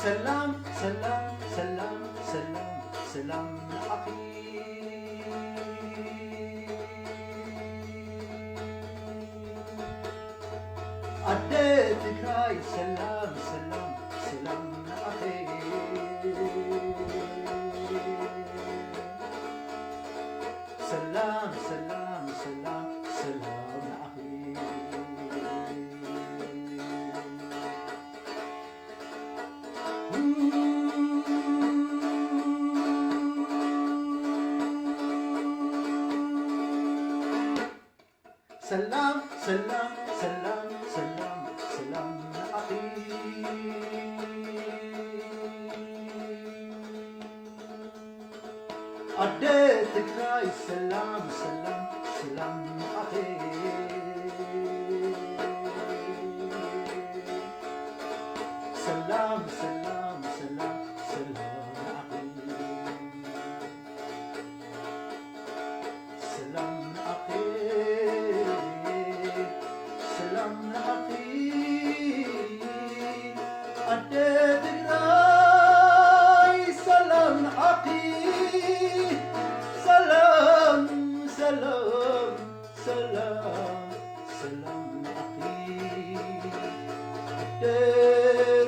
ሰላም ሰላም ሰላም ሰላም ሰላም ንዓኺ። ኣደ ትግራይ ሰላም ሰላም ሰላም ንዓኺ። ሰላም ሰላም ሰላም ሰላም ንዓኺ። ሰላም ሰላም ሰላም ሰላም ሰላም ንዓኺ። ኣደ ትግራይ ሰላም ሰላም ሰላም ንዓኺ። ሰላም ሰላም ሰላም ሰላም ንዓኺ። ሰላም ንዓኺ። ሰላም ንዓኺ ኣደ ትግራይ። ሰላም ንዓኺ። ሰላም ሰላም ሰላም ሰላም ንዓኺ ኣደ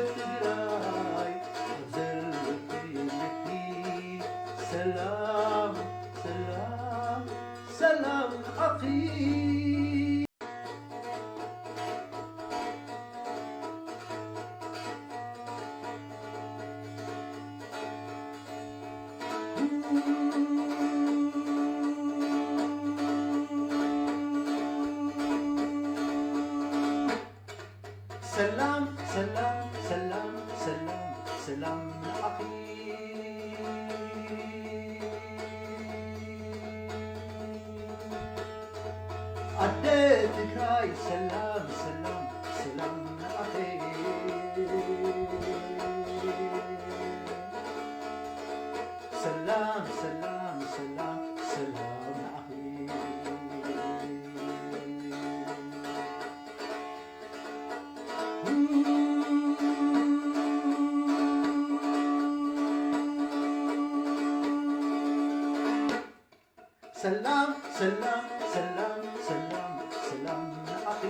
ትግራይ። ኣብ ዘለኺ ሰላም ሰላም ሰላም ንዓኺ። ሰላም ሰላም ሰላም ሰላም ሰላም ንዓኺ ኣደ ትግራይ። ሰላም ሰላም ሰላም ንዓኺ። ሰላም ሰላም ሰላም ሰላም ንዓኺ። ሰላም ሰላም ሰላም ሰላም ሰላም ንዓኺ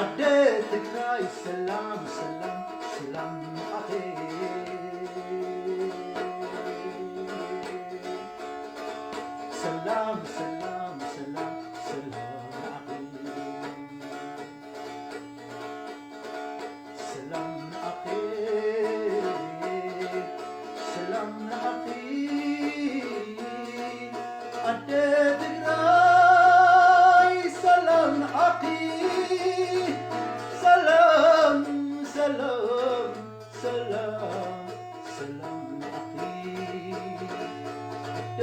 ኣደ ትግራይ። ሰላም ሰላም ሰላም ንዓኺ። ሰላም ሰላም ሰላም ሰላም ንዓኺ። ሰላም ንዓኺ። ሰላም ንዓኺ ኣደ ትግራይ። ሰላም ንዓኺ። ሰላም ሰላም ሰላም ሰላም ንዓኺ ኣደ